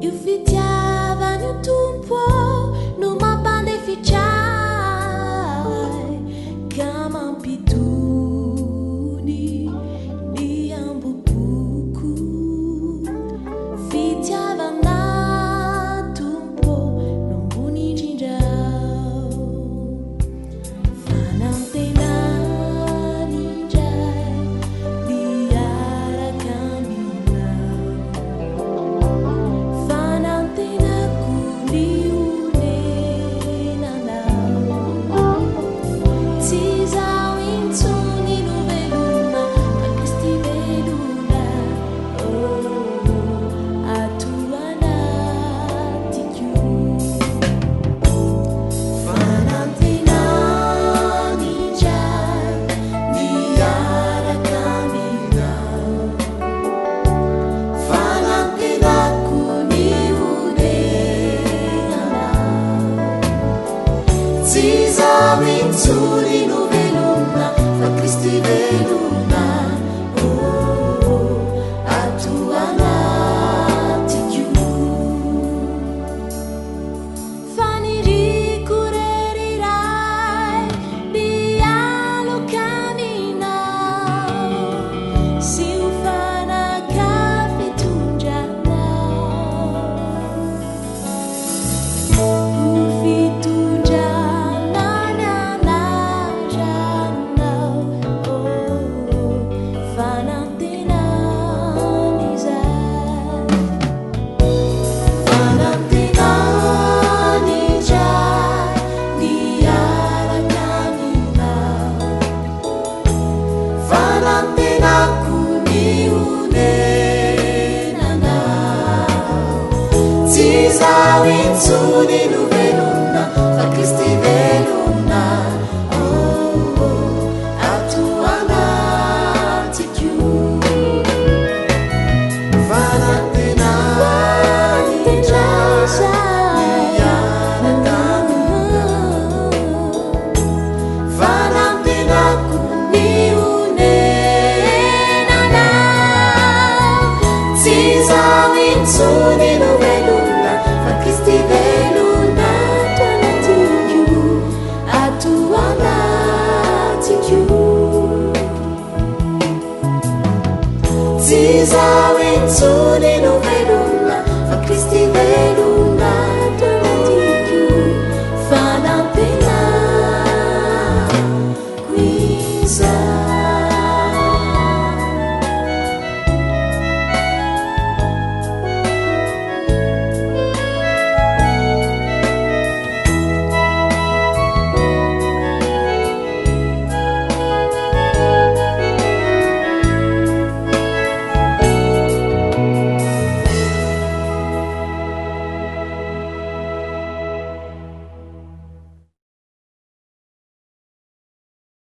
Io fitiavana io Tompo ô no mampandefitra ahy ka mampitony ny hambom-poko. Fitiavana Tompo ô no ambony indrindra ao. Fanantenana indray ny hiaraka aminao. Fanantenako ny honenanao. Tsy izaho intsony no velona fa Kristy velona, oh, ato anatiko. Fanantenana indray ny hiaraka aminao. Fanantenako ny honenanao. Tsy izaho intsony no velona fa Kristy velona, oh, ato anatiko. Faniriako rery iray ny hialoka aminao sy ho fanaka fitondranao. Ho fitondrana ny anaranao, oh, fanantenana izay. Fanantenana indray ny hiaraka aminao. Fanantenako ny honenanao. Tsy izaho intsony no velona fa Kristy velona, oh, oh, ato anatiko. Fanantenana indray ny hiaraka aminao. Fanantenako ny honenanao. Tsy izaho intsony no velona fa Kristy velona ato anatiko, ato anatiko. Tsy izaho intsony.